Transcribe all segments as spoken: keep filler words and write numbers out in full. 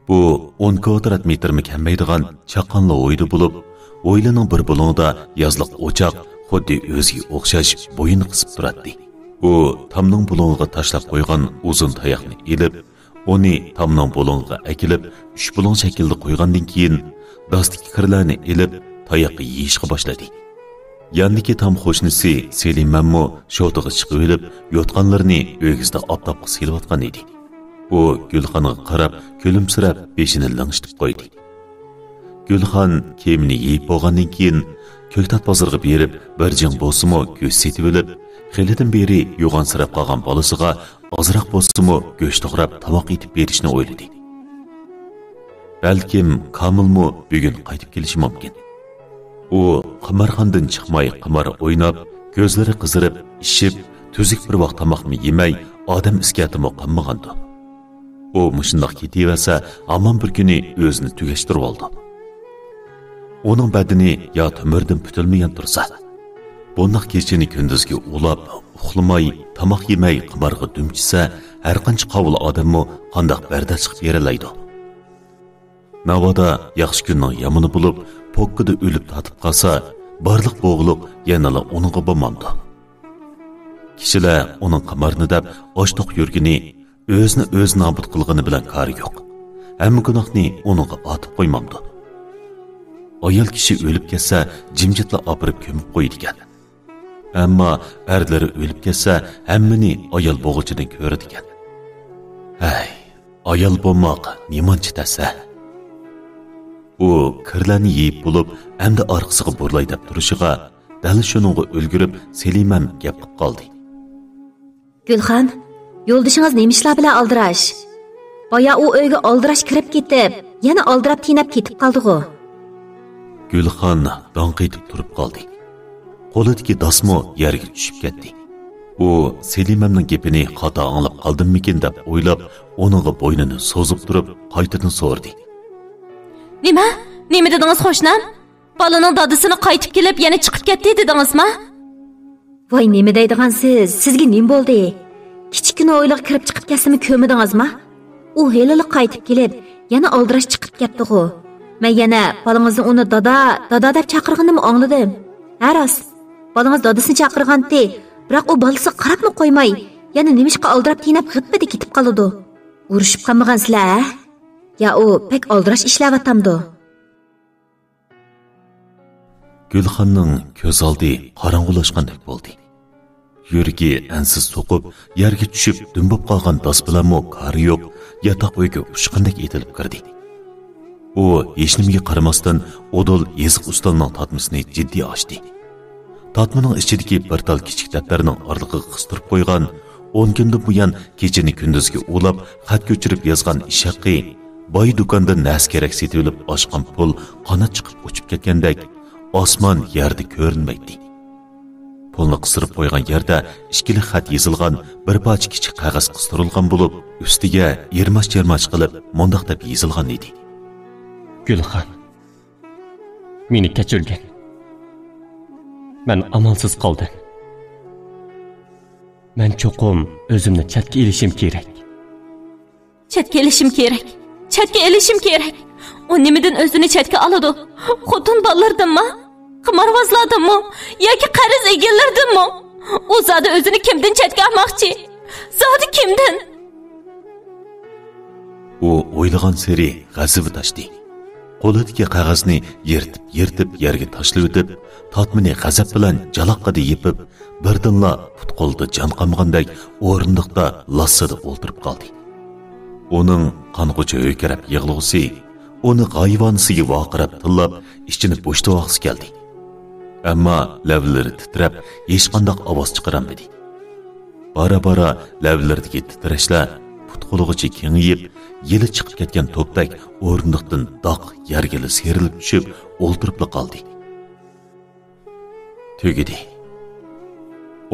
بۇ ئون كۋادرات مېتىرمۇ كەلمەيدىغان چاققانلا ھويلا بولۇپ، ھويلىنىڭ بىر بۇلۇڭىدا يازلىق ئوچاق خۇددى ئۆزىگە ئوخشاش بويۇن قىسىپ تۇراتتى. ئۇ تامنىڭ بۇلۇڭىغا تاشلاپ قويغان ئۇزۇن تاياقنى ئېلىپ، ئۇنى تامنىڭ بۇلۇڭىغا ئەكېلىپ، ئۈچ بۇلۇڭ شەكلىدە قويغاندىن كېيىن، داستىكى كىرلەرنى ئېلىپ، تاياققا يېيىشقا باشلىدى. ياندىكى تام قوشنىسى سېلىمەممۇ شوتىغا چىقىۋېلىپ، يوتقانلىرىنى ئۆگزىدە ئاپتاپقا سېلىۋاتقان ئىدى. ئۇ گۈلخانغا قاراپ، كۈلۈمسىرەپ، بېشىنى لىڭشىتىپ قويدى. گۈلخان كىيىمىنى يېيىپ بولغاندىن كېيىن، كۆكتات بازىرىغا بېرىپ، بىر جىڭ بولسىمۇ گۆش سېتىۋېلىپ، خېلىدىن بېرى يوغانسىراپ قالغان بالىسىغا ئازراق بولسىمۇ گۆش توغراپ، تاماق ئېتىپ بېرىشنى ئويلىدى. بەلكىم كامىلمۇ بۈگۈن قايتىپ كېلىشى مۇمكىن. ئۇ قىمارخانىدىن چىقماي قىمار ئويناپ، كۆزلىرى قىزىرىپ، ئىششىپ، تۈزۈك بىر ۋاق تاماقمۇ يېمەي، ئادەم ئىسكەتىمۇ قانمىغانىدۇ. ئۇ مۇشۇنداق كېتىۋەرسە، ھامان بىر كۈنى ئۆزىنى تۈگەشتۈرۈۋالىدۇ. ئۇنىڭ بەدىنى يا تۆمۈردىن پۈتۈلمىگەن تۇرسا. بۇنداق كېچىنى كۈندۈزگە ئۇلاپ، ئۇخلىماي، تاماق يېمەي قىمارغا دۈم چۈشسە، ھەرقانچە قاۋۇل ئادەممۇ قانداق بەرداشلىق بېرەلەيدۇ؟ ناۋادا ياخشى كۈننىڭ يامىنى بولۇپ، پوككىدا ئۆلۈپ تارتىپ قالسا، بارلىق بوغۇلۇق يەنىلا ئۇنىڭغا بولمامدۇ؟ كىشىلەر ئۇنىڭ قىمارنى دەپ ئاچ-توق يۈرگىنى، ئۆزىنى ئۆزى نابۇت قىلغىنى بىلەن كارى يوق. ھەممە گۇناھنى ئۇنىڭغا ئارتىپ قويمامدۇ؟ ئايال كىشى ئۆلۈپ كەتسە، جىمجىتلا ئاپىرىپ كۆمۈپ قويىدىكەن. ئەمما ئەرلىرى ئۆلۈپ كەتسە، ھەممىنى ئايال بوغۇچىدىن كۆرىدىكەن. ھەي، ئايال بولماق نېمانچە تەس-ھە؟ ئۇ كىرلەرنى يېيىپ بولۇپ، ئەمدى ئارقىسىغا بۇرۇلاي دەپ تۇرۇشىغا، دەل شۇنىڭغا ئۈلگۈرۈپ، سېلىمەم گەپ قىلىپ قالدى. گۈلخان، يولدىشىڭىز نېمە ئىشلار بىلەن ئالدىراش؟ بايا ئۇ ئۆيگە ئالدىراش كىرىپ كېتىپ، يەنە ئالدىراپ تېنەپ كېتىپ قالدىغۇ. گۈلخان داڭ قېتىپ تۇرۇپ قالدى. قولىدىكى داسمۇ يەرگە چۈشۈپ كەتتى. ئۇ سېلىمەمنىڭ گېپىنى خاتا ئاڭلاپ قالدىممىكىن دەپ ئويلاپ، ئۇنىڭغا بوينىنى سوزۇپ تۇرۇپ، قايتىدىن سورىدى. نېمە؟ نېمە دېدىڭىز، قوشنام؟ بالىنىڭ دادىسىنى قايتىپ كېلىپ، يەنە چىقىپ كەتتى دېدىڭىزما؟ ۋاي، نېمە دەيدىغانسىز؟ سىزگە نېمە بولدى؟ كىچىككىنە ھويلىغا كىرىپ چىقىپ كەتسىمۇ كۆرمىدىڭىزما؟ ئۇ ھېلىلا قايتىپ كېلىپ، يەنە ئالدىراش چىقىپ كەتتىغۇ. مەن يەنە بالىڭىزنى ئۇنى دادا، دادا دەپ چاقىرغىنىمۇ ئاڭلىدىم. ھە، راست. بالىڭىز دادىسىنى چاقىرغانتى، بىراق ئۇ بالىسىغا قاراپمۇ قويماي، يەنە نېمىشقا ئالدىراپ تېنەپ غىپپىدە كېتىپ قالىدۇ؟ ئۇرۇشۇپ قالمىغانسىلەر، ھە؟ يا ئۇ بەك ئالدىراش ئىشلەۋاتامدۇ؟ گۈلخاننىڭ كۆز ئالدى قاراڭغۇلاشقاندەك بولدى. يۈرىكى ئەنسىز سوقۇپ، يەرگە چۈشۈپ دۈم بولۇپ قالغان داس بىلەنمۇ كارى يوق، ياتاق ئۆيگە ئۇچقاندەك ئېتىلىپ كىردى. ئۇ ھېچنېمىگە قارىماستىن، ئۇدۇل يېزىق ئۇستىلىنىڭ تارتمىسىنى جىددىي ئاچتى. تارتمىنىڭ ئىچىدىكى بىر تال كىچىك دەپتەرنىڭ ئارىلىقىغا قىستۇرۇپ قويغان، ئون كۈندىن بۇيان كېچىنى كۈندۈزگە ئۇلاپ، خەت كۆچۈرۈپ يازغان ئىش ھەققى، باي دۇكاندىن نەرسە-كېرەك سېتىۋېلىپ ئاچقان پۇل قانات چىقىپ ئۇچۇپ كەتكەندەك، ئاسمان يەردە كۆرۈنمەيتتى. پۇلنى قىستۇرۇپ قويغان يەردە ئىككىلىك خەت يېزىلغان بىر پارچە كىچىك قەغەز قىستۇرۇلغان بولۇپ، ئۈستىگە يىرماچ-يىرماچ قىلىپ مۇنداق دەپ يېزىلغان ئىدى. گۈلخان، مېنى كەچۈرگىن. مەن ئامالسىز قالدىم. مەن چوقۇم ئۆزۈمنى چەتكە ئېلىشىم كېرەك. چەتكە ئېلىشىم كېرەك. چەتكە ئېلىشىم كېرەك. ئۇ نېمىدىن ئۆزىنى چەتكە ئالىدۇ؟ خوتۇن بالىلىرىدىنمۇ؟ قىمارۋازلاردىنمۇ؟ ياكى قەرز ئىگىلىرىدىنمۇ؟ ئۇ زادى ئۆزىنى كىمدىن چەتكە ئالماقچى؟ زادى كىمدىن؟ ئۇ ئويلىغانسېرى غەزىپى تاشتى. قولىدىكى قەغەزنى يىرتىپ-يىرتىپ يەرگە تاشلىۋېتىپ، تارتمىنى غەزەپ بىلەن جالاققىدە يېپىپ، بىردىنلا پۇت-قولىدا جان قالمىغاندەك ئورۇندۇقتا لاسسىدە ئولتۇرۇپ قالدى. ئۇنىڭ قانغۇچە ھۆركىرەپ يىغلىغۇسى، ئۇنى غايىۋانىسىگە ۋارقىراپ تىللاپ، ئىچىنى بوشىتىۋالغۇسى كەلدى. ئەمما لەۋلىرى تىترەپ، ھېچقانداق ئاۋاز چىقىرالمىدى. بارا-بارا لەۋلىرىدىكى تىترەشلەر پۇت-قولىغىچە كېڭىيىپ، يىلى چىقىپ كەتكەن توپتەك ئورۇندۇقتىن داق يەرگىلا سىيرىلىپ چۈشۈپ، ئولتۇرۇپلا قالدى. تۈگىدى.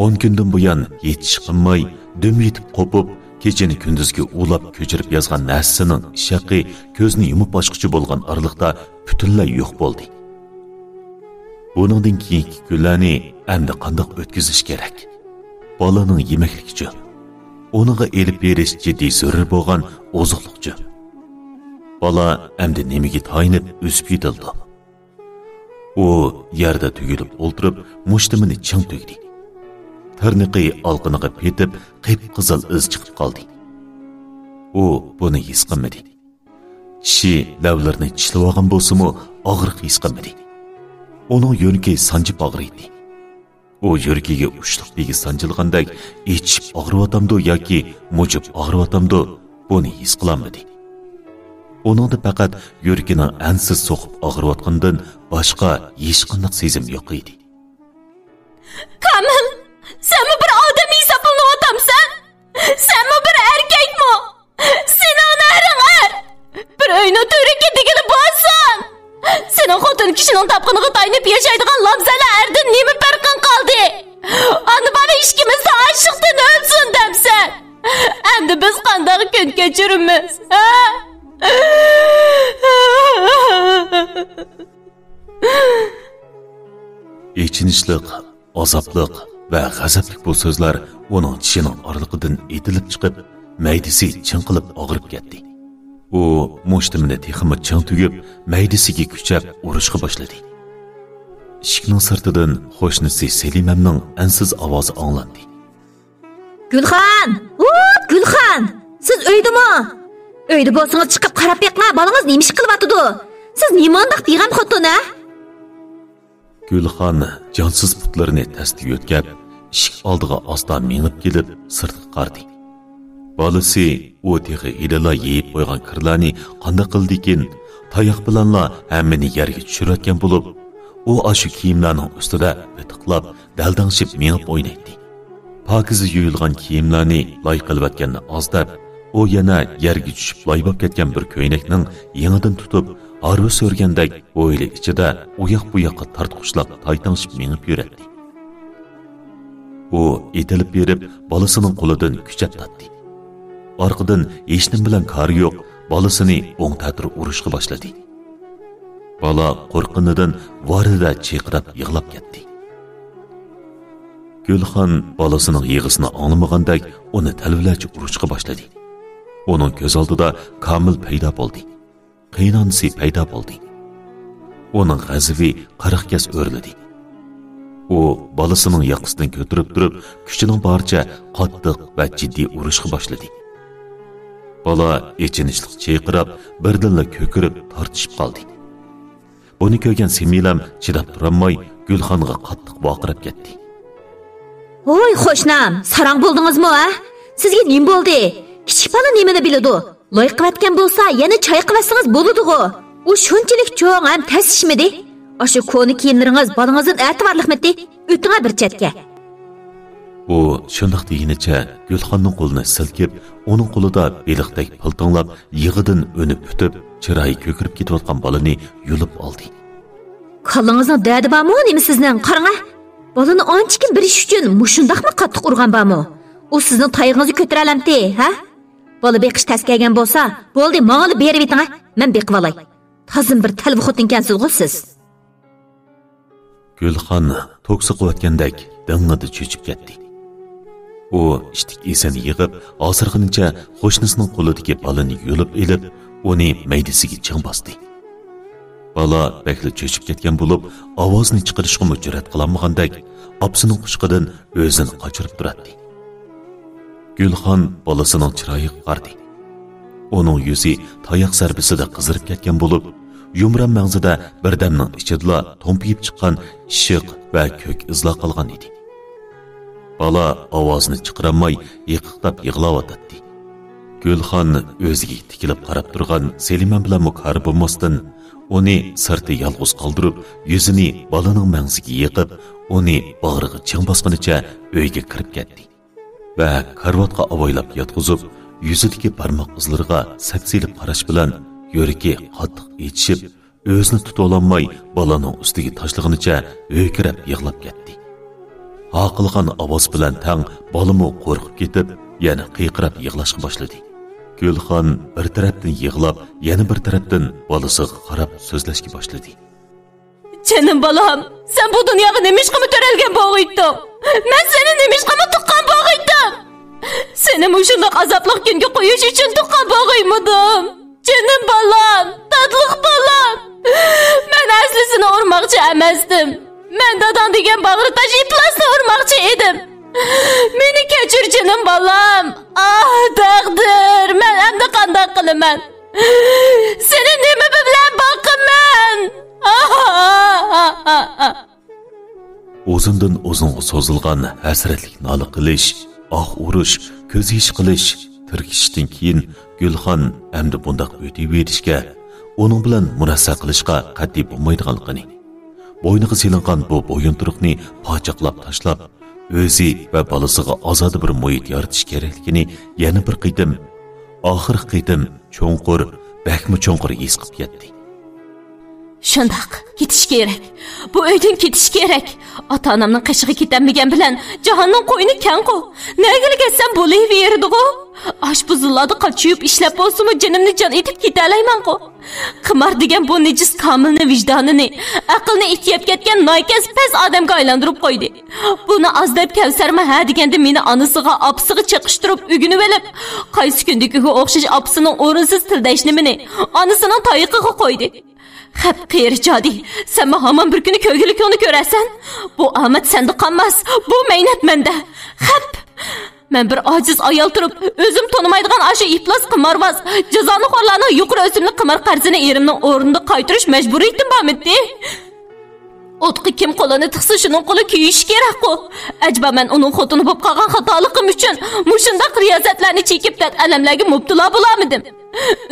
ئون كۈندىن بۇيان ھېچ ئىش قىلماي، دۈم يېتىپ قوپۇپ، كېچىنى كۈندۈزگە ئۇلاپ كۆچۈرۈپ يازغان نەرسىسىنىڭ ئىش ھەققى كۆزنى يۇمۇپ ئاچقۇچە بولغان ئارىلىقتا پۈتۈنلەي يوق بولدى. بۇنىڭدىن كېيىنكى كۈنلەرنى ئەمدى قانداق ئۆتكۈزۈش كېرەك؟ بالىنىڭ يېمەكلىكىچۇ؟ ئۇنىڭغا ئېلىپ بېرىش جىددىي زۆرۈر بولغان ئوزۇقلۇقچۇ؟ بالا ئەمدى نېمىگە تايىنىپ ئۆسۈپ يېتىلىدۇ؟ ئۇ يەردە تۈگۈلۈپ ئولتۇرۇپ، مۇشتۇمىنى چىڭ تۈگدى. تىرنىقى ئالىقىنىغا پېتىپ، قىپقىزىل ئىز چىقىپ قالدى. ئۇ بۇنى ھېس قىلمىدى. چىشى لەۋلىرىنى چىشلىۋالغان بولسىمۇ، ئاغرىق ھېس قىلمىدى. ئۇنىڭ يۈرىكى سانجىپ ئاغرىيتتى. ئۇ يۈرىكىگە ئۇچلۇق بېگى سانجىلغاندەك ئېچىشىپ ئاغرىۋاتامدۇ ياكى مۇجۇپ ئاغرىۋاتامدۇ، بۇنى ھېس قىلالمىدى. ئۇنىڭدا پەقەت يۈرىكىنىڭ ئەنسىز سوقۇپ ئاغرىۋاتقىنىدىن باشقا ھېچقانداق سېزىم يوق ئىدى. كامىل، سەنمۇ بىر ئادەم ھېسابلىنىۋاتامسەن؟ سەنمۇ بىر ئەركەكمۇ؟ سېنىڭ نەرىڭ ئەر! بىر ئۆينىڭ تۈۋرۈكى دېگىنى بولسۇن! سېنىڭ خوتۇن كىشىنىڭ تاپقىنىغا تايىنىپ ياشايدىغان لامزەلە ئەردىن نېمە پەرقىڭ قالدى؟ ئانا بالا ئىككىمىز ئاچلىقتىن ئۆلسۇن دەمسەن! ئەمدى بىز قانداق كۈن كەچۈرىمىز، ھە؟ ئېچىنىشلىق، ئازابلىق ۋە غەزەپلىك بۇ سۆزلەر ئۇنىڭ چىشىنىڭ ئارىلىقىدىن ئېتىلىپ چىقىپ، مەيدىسى چىڭقىلىپ ئاغرىپ كەتتى. ئۇ مۇشتۇمىنى تېخىمۇ چىڭ تۈگۈپ، مەيدىسىگە كۈچەپ ئۇرۇشقا باشلىدى. ئىشىكنىڭ سىرتىدىن قوشنىسى سېلىمەمنىڭ ئەنسىز ئاۋازى ئاڭلاندى. گۈلخان! ۋۇ، گۈلخان! سىز ئۆيدىمۇ؟ ئۆيدە بولسىڭىز چىقىپ قاراپ بېقىڭا، بالىڭىز نېمە ئىش قىلىۋاتىدۇ؟ سىز نېمانداق بىغەم خوتۇن، ھە؟ گۈلخان جانسىز پۇتلىرىنى تەستە يۆتكەپ، ئىشىك ئالدىغا ئاستا مېڭىپ كېلىپ، سىرتقا قارىدى. بالىسى ئۇ تېخى ھېلىلا يېيىپ قويغان كىرلارنى قانداق قىلىدىكىن، تاياق بىلەنلا ھەممىنى يەرگە چۈشۈرۈۋەتكەن بولۇپ، ئۇ ئاشۇ كىيىملەرنىڭ ئۈستىدە پېتىقلاپ، دەلدەڭشىپ مېڭىپ ئوينايتتى. پاكىزە يۇيۇلغان كىيىملەرنى لاي قىلىۋەتكەننى ئاز دەپ، ئۇ يەنە يەرگە چۈشۈپ لاي بولۇپ كەتكەن بىر كۆينەكنىڭ يېڭىدىن تۇتۇپ، ھارۋا سۆرگەندەك ھويلا ئىچىدە ئۇياق-بۇياققا تارتقۇچلاپ تايتاڭشىپ مېڭىپ يۈرەتتى. ئۇ ئېتىلىپ بېرىپ، بالىسىنىڭ قولىدىن كۈچەپ تارتتى. ئارقىدىن ھېچنېمە بىلەن كارى يوق، بالىسىنى ئوڭ تەتۈر ئۇرۇشقا باشلىدى. بالا قورققىنىدىن ۋارىدە چىرقىراپ يىغلاپ كەتتى. گۈلخان بالىسىنىڭ يىغىسىنى ئاڭلىمىغاندەك ئۇنى تەلۋىلەرچە ئۇرۇشقا باشلىدى. ئۇنىڭ كۆز ئالدىدا كامىل پەيدا بولدى. قېيىنئانىسى پەيدا بولدى. ئۇنىڭ غەزىپى قىرىق كەس ئۆرلىدى. ئۇ بالىسىنىڭ ياقىسىدىن كۆتۈرۈپ تۇرۇپ، كۈچىنىڭ بارىچە قاتتىق ۋە جىددىي ئۇرۇشقا باشلىدى. بالا ئېچىنىشلىق چىرقىراپ، بىردىنلا كۆكىرىپ تارتىشىپ قالدى. بۇنى كۆرگەن سېمىلەم چىداپ تۇرالماي، گۈلخانغا قاتتىق ۋارقىراپ كەتتى. ھوي، قوشنام، ساراڭ بولدىڭىزمۇ، ھە؟ سىزگە نېمە بولدى؟ كىچىك بالا نېمىنى بىلىدۇ؟ لايقىۋەتكەن بولسا، يەنە چايقىۋەتسىڭىز بولىدىغۇ. ئۇ شۇنچىلىك چوڭ ھەم تەس ئىشمىدى؟ ئاشۇ كونا كىيىملىرىڭىز بالىڭىزدىن ئەتىۋارلىقمىتى؟ ئۆتۈڭە بىر چەتكە. ئۇ شۇنداق دېگىنىچە گۈلخاننىڭ قولىنى سىلكىپ، ئۇنىڭ قولىدا بېلىقتەك پىلتىڭلاپ، يىغىدىن ئۈنۈپ پۈتۈپ، چىرايى كۆكىرىپ كېتىۋاتقان بالىنى يۇلۇپ ئالدى. كاللىڭىزنىڭ دەردى بارمۇ نېمە سىزنىڭ؟ قاراڭە، بالىنى ئانچىكىن بېرىش ئۈچۈن مۇشۇنداقمۇ قاتتىق ئۇرغان بارمۇ؟ ئۇ سىزنىڭ تايىقىڭىزنى كۆتۈرەلەمتى، ھە؟ بالا بېقىش تەس كەلگەن بولسا، بولدى، ماڭىلا بېرىۋېتىڭە، مەن بېقىۋالاي. تازىمۇ بىر تەلۋە خوتۇنكەنسىزغۇ سىز. گۈلخان توك سوقۇۋەتكەندەك دىڭڭىدە چۆچۈپ كەتتى. ئۇ ئىتتىك ئېسىنى يىغىپ، ھاسىرىغىنىچە قوشنىسىنىڭ قولىدىكى بالىنى يۇلۇپ ئېلىپ، ئۇنى مەيدىسىگە چىڭ باستى. بالا بەكلا چۆچۈپ كەتكەن بولۇپ، ئاۋازىنى چىقىرىشقىمۇ جۈرئەت قىلالمىغاندەك، ئاپىسىنىڭ قۇچىقىدىن ئۆزىنى قاچۇرۇپ تۇراتتى. گۈلخان بالىسىنىڭ چىرايىغا قارىدى. ئۇنىڭ يۈزى تاياق زەربىسىدە قىزىرىپ كەتكەن بولۇپ، يۇمران مەڭزىدە بىردەمنىڭ ئىچىدىلا تومپىيىپ چىققان ئىششىق ۋە كۆك ئىزلار قالغان ئىدى. بالا ئاۋازىنى چىقىرالماي، ھىقىقلاپ يىغلاۋاتاتتى. گۈلخان ئۆزىگە تىكىلىپ قاراپ تۇرغان سېلىمەن بىلەنمۇ كارى بولماستىن، ئۇنى سىرتتا يالغۇز قالدۇرۇپ، يۈزىنى بالىنىڭ مەڭزىگە يېقىپ، ئۇنى باغرىغا چىڭ باسقىنىچە ئۆيگە كىرىپ كەتتى. ۋە كارىۋاتقا ئاۋايلاپ ياتقۇزۇپ، يۈزىدىكى بارماق ئىزلىرىغا سەپسېلىپ قاراش بىلەن يۈرىكى قاتتىق ئېچىشىپ، ئۆزىنى تۇتۇۋالالماي بالىنىڭ ئۈستىگە تاشلىغىنىچە ھۆركىرەپ يىغلاپ كەتتى. ھارقىرىغان ئاۋاز بىلەن تەڭ بالىمۇ قورقۇپ كېتىپ، يەنە قىيقىراپ يىغلاشقا باشلىدى. گۈلخان بىر تەرەپتىن يىغلاپ، يەنە بىر تەرەپتىن بالىسىغا قاراپ سۆزلەشكە باشلىدى. جېنىم بالام، سەن بۇ دۇنياغا نېمىشقىمۇ تۆرەلگەن بولغىيتتۇڭ؟ مەن سېنى نېمىشقىمۇ تۇغقان بولغىيتتىم؟ سېنى مۇشۇنداق ئازابلىق كۈنگە قويۇش ئۈچۈن تۇغقان بولغىيمىدىم؟ جېنىم بالام، تاتلىق بالام. مەن ئەسلى سېنى ئۇرماقچى ئەمەستىم. مەن داداڭ دېگەن باغرى تاش ئىپلاسنى ئۇرماقچى ئىدىم. مېنى كەچۈر، جېنىم بالام. ئاھ، تەقدىر، مەن ئەمدى قانداق قىلىمەن؟ سېنى نېمە بىلەن باقىمەن؟ ئۇزۇندىن ئۇزۇنغا سوزۇلغان ھەسرەتلىك نالە قىلىش، ئاھ ئۇرۇش، كۆز يېشى قىلىش، تىركىشىشتىن كېيىن گۈلخان ئەمدى بۇنداق ئۆتۈۋېرىشكە، ئۇنىڭ بىلەن مۇرەسسە قىلىشقا قەتئىي بولمايدىغانلىقىنى، بوينىغا سېلىنغان بۇ بويۇنتۇرۇقنى پاچاقلاپ تاشلاپ، ئۆزى ۋە بالىسىغا ئازادە بىر مۇھىت يارىتىش كېرەكلىكىنى يەنە بىر قېتىم، ئاخىرقى قېتىم چوڭقۇر، بەكمۇ چوڭقۇر ھېس قىلىپ يەتتى. شۇنداق، كېتىش كېرەك. بۇ ئۆيدىن كېتىش كېرەك. ئاتا-ئانامنىڭ قېشىغا كېتەلمىگەن بىلەن جاھاننىڭ قوينى كەڭغۇ. نەگىلا كەتسەم بولۇۋېرىدىغۇ. ئاشۇ زىللاردا قاچا يۇيۇپ ئىشلەپ بولسىمۇ جېنىمنى جان ئېتىپ كېتەلەيمەنغۇ. قىمار دېگەن بۇ نىجىس كامىلنى، ۋىجدانىنى، ئەقلىنى ئىت يەپ كەتكەن ناكەس پەس ئادەمگە ئايلاندۇرۇپ قويدى. بۇنى ئاز دەپ كەۋسەرمۇ ھە دېگەندە مېنى ئانىسىغا، ئاپىسىغا چېقىشتۇرۇپ ئۆگىنىۋېلىپ، قايسى كۈندىكىگە ئوخشاش ئاپىسىنىڭ ئورۇنسىز تىلدەشنىمىنى ئانىسىنىڭ تايىقىغا قويدى. خەپ قېرى جادى، سەنمۇ ھامان بىر كۈنى كۆرگۈلۈكۈڭنى كۆرەرسەن. بۇ ئامەت سەندە قالماس، بۇ مەينەت مەندە. خەپ! مەن بىر ئاجىز ئايال تۇرۇپ، ئۆزۈم تونۇمايدىغان ئاشۇ ئىپلاس قىمارۋاز، جازانىخورلارنىڭ يۇقىرى ئۆسۈملۈك قىمار قەرزىنى ئېرىمنىڭ ئورنىدا قايتۇرۇش مەجبۇرىيىتىم بارمىدى؟ ئوتقا كىم قولىنى تىقسا، شۇنىڭ قولى كۆيۈشى كېرەكقۇ. ئەجەبا مەن ئۇنىڭ خوتۇنى بولۇپ قالغان خاتالىقىم ئۈچۈن مۇشۇنداق رىيازەتلەرنى چېكىپ، دەرد-ئەلەملەرگە مۇپتىلا بولالمىدىم.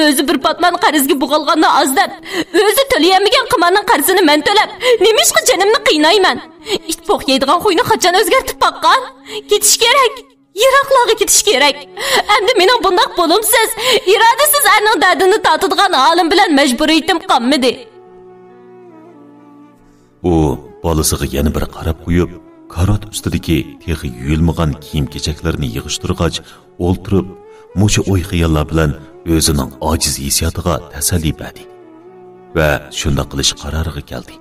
ئۆزى بىر پاتمان قەرزگە بوغۇلغاندا ئاز دەپ، ئۆزى تۆلىيەلمىگەن قىمارنىڭ قەرزىنى مەن تۆلەپ، نېمىشقا جېنىمنى قىينايمەن؟ ئىت پوق يەيدىغان خۇينى قاچان ئۆزگەرتىپ باققان؟ كېتىش كېرەك. يىراقلارغا كېتىش كېرەك. ئەمدى مېنىڭ بۇنداق بولۇمسىز، ئىرادىسىز ئەرنىڭ دەردىنى تارتىدىغان ھالىم بىلەن مەجبۇرىيىتىم قالمىدى. ئۇ بالىسىغا يەنە بىر قاراپ قويۇپ، كارىۋات ئۈستىدىكى تېخى يۇيۇلمىغان كىيىم-كېچەكلىرىنى يىغىشتۇرغاچ، ئولتۇرۇپ، مۇشۇ ئوي-خىياللار بىلەن ئۆزىنىڭ ئاجىز ھېسسىياتىغا تەسەللى بەردى ۋە شۇنداق قىلىش قارارىغا كەلدى.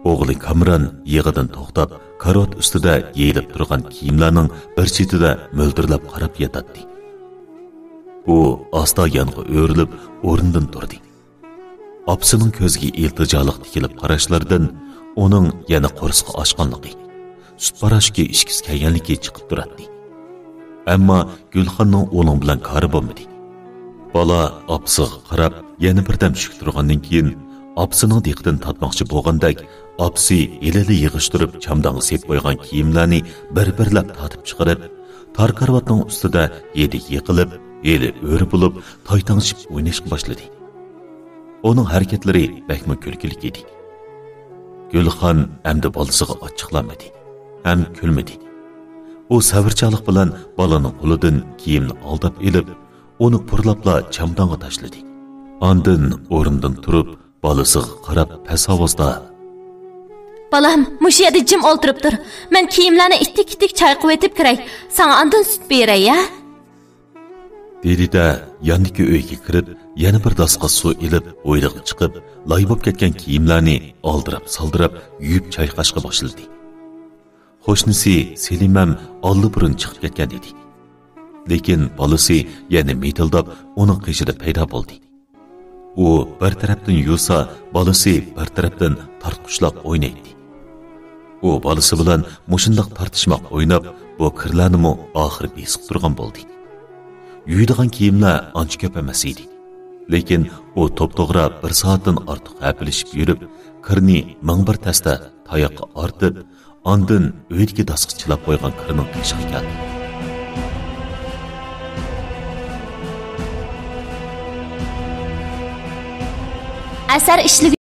ئوغلى كامران يىغىدىن توختاپ، كارىۋات ئۈستىدە يېيىلىپ تۇرغان كىيىملەرنىڭ بىر چېتىدە مۆلدۈرلەپ قاراپ ياتاتتى. ئۇ ئاستا يانغا ئۆرۈلۈپ، ئورنىدىن تۇردى. ئاپىسىنىڭ كۆزىگە ئىلتىجالىق تىكىلىپ قاراشلىرىدىن ئۇنىڭ يەنە قورسىقى ئاچقانلىقى، سۈت پاراشوكى ئىچكۈسى كەلگەنلىكى چىقىپ تۇراتتى. ئەمما گۈلخاننىڭ ئۇنىڭ بىلەن كارى بولمىدى. بالا ئاپىسىغا قاراپ يەنە بىردەم شۈك تۇرغاندىن كېيىن، ئاپىسىنىڭ دىققىتىنى تارتماقچى بولغاندەك، ئاپىسى ھېلىلا يىغىشتۇرۇپ چامدانغا سېلىپ قويغان كىيىملەرنى بىر-بىرلەپ تارتىپ چىقىرىپ، تار كارىۋاتنىڭ ئۈستىدە ھىدى يېقىلىپ، ھىلى ئۆرە بولۇپ، تايتاڭشىپ ئويناشقا باشلىدى. ئۇنىڭ ھەرىكەتلىرى بەكمۇ كۈلكىلىك ئىدى. گۈلخان ئەمدى بالىسىغا ئاچچىقلانمىدى ھەم كۈلمىدى. ئۇ سەۋرچانلىق بىلەن بالىنىڭ قولىدىن كىيىمنى ئالداپ ئېلىپ، ئۇنى پۇرلاپلا چامدانغا تاشلىدى. ئاندىن ئورنىدىن تۇرۇپ، بالىسىغا قاراپ پەس ئاۋازدا، بالام، مۇشۇ يەردە جىم ئولتۇرۇپ تۇر. مەن كىيىملەرنى ئىتتىك-ئىتتىك چايقىۋېتىپ كىرەي. ساڭا ئاندىن سۈت بېرەي، ھە؟ دېدى-دە، ياندىكى ئۆيگە كىرىپ، يەنە بىر داسقا سۇ ئېلىپ، ھويلىغا چىقىپ، لاي بولۇپ كەتكەن كىيىملەرنى ئالدىراپ-سالدىراپ يۇيۇپ چايقاشقا باشلىدى. قوشنىسى سېلىمەم ئاللىبۇرۇن چىقىپ كەتكەن ئىدى. لېكىن بالىسى يەنە مىدىلداپ ئۇنىڭ قېشىدا پەيدا بولدى. ئۇ بىر تەرەپتىن يۇسا، بالىسى بىر تەرەپتىن تارتقۇچلاپ ئوينايتتى. ئۇ بالىسى بىلەن مۇشۇنداق تارتىشماق ئويناپ، بۇ كىرلەرنىمۇ ئاخىرى بېسىقتۇرغان بولدى. يۇيىدىغان كىيىملەر ئانچە كۆپ ئەمەس ئىدى. لېكىن ئۇ توپتوغرا بىر سائەتتىن ئارتۇق ھەپىلىشىپ يۈرۈپ، كىرنى مىڭ بىر تەستە تاياققا ئارتىپ، ئاندىن ئۆيدىكى داسقا چىلاپ قويغان كىرنىڭ قېشىغا كەلدى. ئەسەر ئىشلىگۈچى